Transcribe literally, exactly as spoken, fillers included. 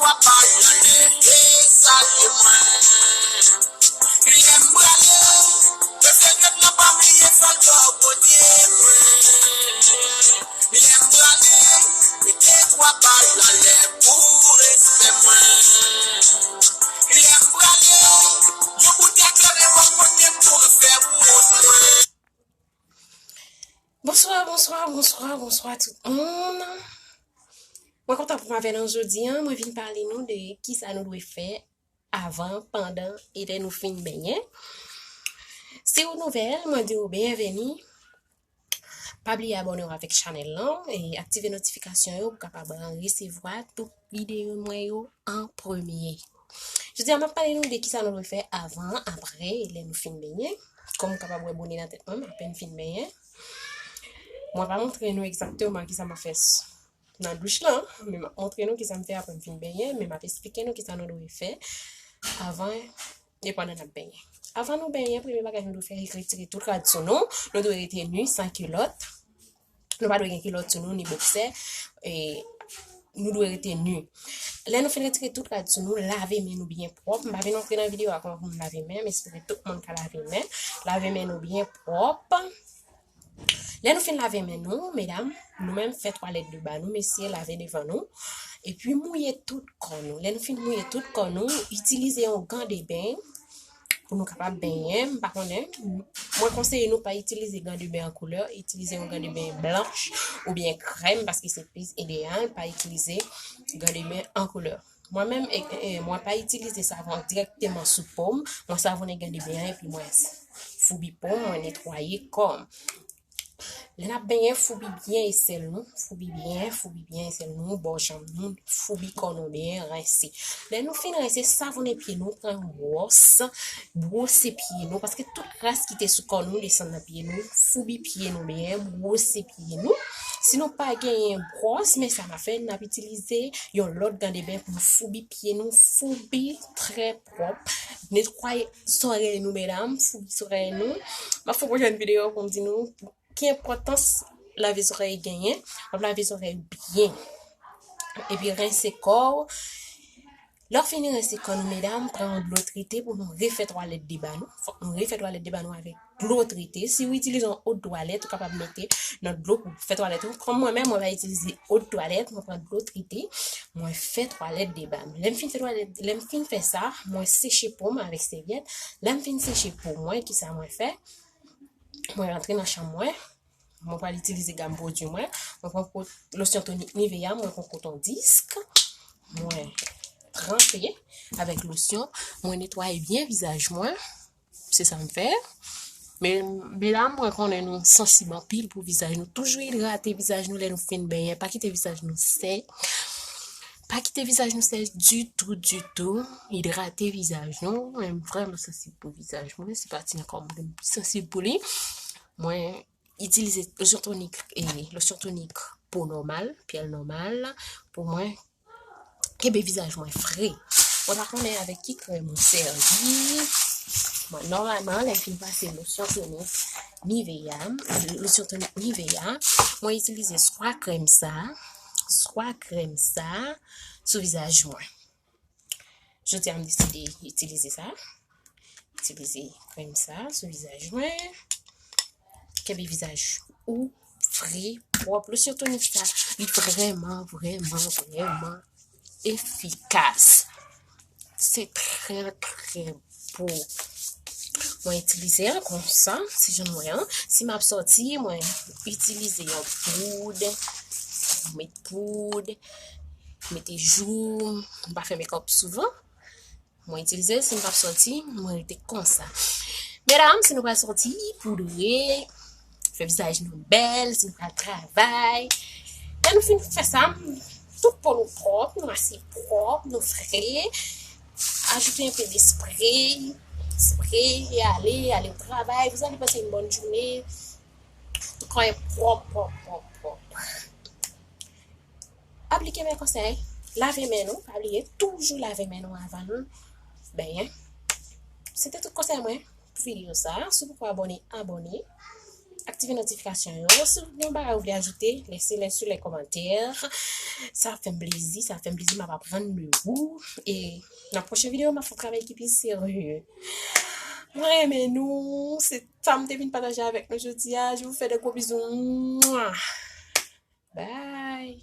Papa l anlè e salye mwen. Lè m prale, yo se rèv nan pa bliye fè l dò Bondye mwen. Lè m prale, mete twa bal anlè pou respè mwen. Lè m prale, yon bout eklere bò kote m pou fè wout mwen. Bonswa, bonswa, bonswa, bonswa tout moun. Mwen kontan pou m avè nou jodi a. Mwen vin pale nou de kisa nou dwe fè avan, pandan e lè nou fin benyen. Si w nouvèl, mwen di w byenveni. Pa bliye abòne w avèk chanèl lan e aktive notifikasyon yo pou w kapab resevwa tout videyo mwen yo an premye. Jodi a, m ap pale nou de kisa nou dwe fè avan, apre, e lè nou fin benyen. Kòm w kapab wè bone nan tèt mwen, m apèn fin benyen. Mwen pa montre nou egzakteman kisa m ap fè s- nan douch lan, men m ap montre nou kisa m fè apre m fin benyen, men m ap esplike nou kisa nou dwe fè avan e pandan n ap benyen. Avan nou benyen, premye bagay nou dwe fè, se retire tout rad sou nou. Nou dwe rete ni san kilòt. Nou pa dwe gen kilòt sou nou, ni boksè. E nou dwe rete ni. Lè nou fin retire tout rad sou nou, lave men nou byen pwòp. M pa vin antre nan videyo a kòman pou nou lave men, m espere tout moun ka lave men. Lave men nou byen pwòp. Lè nou fin lave men nou, medam, nou menm fè twalèt de ba nou, mesye, lave devan nou. Epi mouye tout kò nou. Lè nou fin mouye tout kò nou, itilize yon gan de ben pou nou kapab benyen. M pa konnen, mwen konseye nou pa itilize gan de ben an koulè, itilize yon gan de ben blanch oubyen krèm, paske se plis ideyal, pa itilize gan de ben an koulè. Mwen menm, e, e, e, mwen pa itilize savon dirèkteman sou po m. Mwen savonnen gan de ben an epi mwen s- foubi po m, mwen netwaye kò m. Lè n ap benyen, foubi byen esèl nou, foubi byen, foubi byen esèl nou, bò janm nou, foubi kò nou byen, rense. Lè nou fin rense, savonnen pye nou, pran wòs, bwose pye nou, paske tout kras ki te sou kò nou desann nan pye nou, foubi pye nou byen, bwose pye nou. Si nou pa genyen bwòs, men sa n ap fè, n ap itilize yon lòt gan de ben pou nou foubi pye nou, foubi trè pwòp. Netwaye zòrèy nou, medam, foubi zòrèy nou. M ap fè yon pwochèn videyo pou m di nou ki enpòtans lave zòrèy genyen. W ap lave zòrèy byen. Epi rense kò w. Lè w fini rense kò nou, medam, pran yon dlo trete pou nou refè twalèt de ba nou. Fòk nou refè twalèt de ba nou avèk dlo trete. Si w itilize yon eau de toilette, ou kapab mete nan dlo pou fè twalèt ou. Kòm mwen menm, mwen pa itilize eau de toilette, mwen pran dlo trete, mwen fè twalèt de ba m. Lè m fin fè twalèt, lè m fin fè sa, mwen seche po m avèk sèvyèt. Lè m fin seche po mwen, kisa mwen fè? Mwen rantre nan chanm mwen. Mwen pral itilize gam pwodui mwen. Mwen pran po- losyon tonik Nivea, mwen pran koton disk. Mwen tranpe avèk losyon. Mwen netwaye byen vizaj mwen. Se sa m fè. Men, medam, mwen konnen nou sansib anpil pou vizaj nou. Toujou idrate vizaj nou lè nou fin benyen. Pa kite vizaj nou sèch. Pa kite vizaj nou sèch ditou, ditou. Idrate vizaj nou. Mwen vrèman sansib pou vizaj mwen. Se pati nan kò m ke m pi sansib pou li. Mwen itilize losyon tonik, e, losyon tonik po nòmal, pyèl nòmal, pou mwen kenbe vizaj mwen fre. Mwen pa konnen avèk ki krèm ou sèvi. Mwen, nòmalman, lè m fin pase losyon tonik Nivea, losyon tonik Nivea, mwen itilize swa krèm sa, swa krèm sa sou vizaj mwen. Jodi a, m deside itilize sa. Itilize krèm sa sou vizaj mwen. Kenbe vizaj ou fre, pwòp. Losyon tonik sa, li vrèman, vrèman, vrèman efikas. Se trè, trè bo. Mwen itilize l konsa, se jan nou wè an. Si m ap sòti, mwen itilize yon poud, mwen met poud, mete jou, m pa fè makeup souvan. Mwen itilize l, si m p ap sòti, mwen rete konsa. Medam, si nou pral sòti, poudre, fè vizaj nou bèl, si nou pral travay. Lè nou fin fè sa, tout po nou pwòp, nou mase pwòp, nou fre. Ajoute un peu de spray, spray, e ale, ale au travail. Vous allez passer une bonne journée. Kò a pwòp, pwòp, pwòp, pwòp. Aplike men konsèy. Lave men nou. Pa bliye, toujou lave men nou avan nou benyen. Se te tout konsèy mwen pou videyo sa. Si w poko abòne, abòne. Aktive notifikasyon yo. Si w gen yon bagay ou vle ajoute, lese lè sou lè kòmantè. Sa ap fè m plezi, sa ap fè m plezi, m ap aprann de ou. E nan pwochen videyo, m ap fè yon travay ki pi serye. Mwen renmen nou, se sa m te vin pataje avèk nou jodi a. Je vous fais de gros bisous. Mwa. Bye.